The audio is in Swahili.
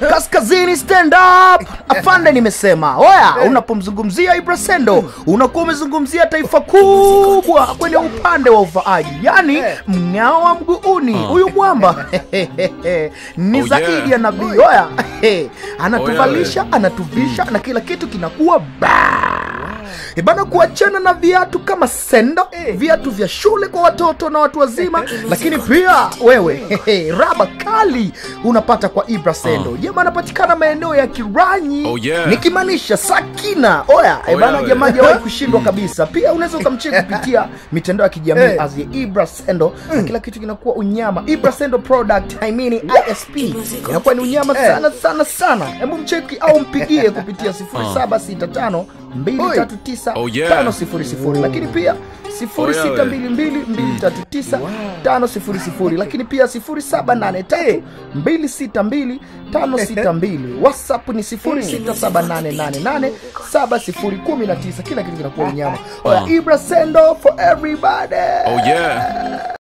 Kaskazini stand up. Afande nimesema. Oya, unapomzungumzia Ibra Sendo unakuwa umezungumzia taifa kubwa kwenye upande wa uvaaji. Yaani mng'ao wa mguuni. Huyu mwamba ni zaidi ya nabii. Oya, anatuvalisha, anatuvisha na kila kitu kinakuwa ba. Ebana, kuachana na viatu kama sendo, viatu vya shule kwa watoto na watu wazima, lakini pia wewe raba kali unapata kwa Ibra Sendo. Jamaa anapatikana maeneo ya Kiranyi, nikimaanisha Sakina. Oya, ebana, jamaa hajawahi kushindwa kabisa. Pia unaweza ukamcheki kupitia mitandao ya kijamii as Ibra Sendo, na kila kitu kinakuwa unyama. Ibra Sendo product, I mean ISP, inakuwa ni unyama sana sana sana. Hebu mcheki au mpigie kupitia 0765 239 500, lakini pia 0622 239 500, lakini pia 0783 262 562. WhatsApp ni 067888 7019. Kila kitu kinakuwa unyama. Oya, Ibra Sendo for everybody. Oh yeah.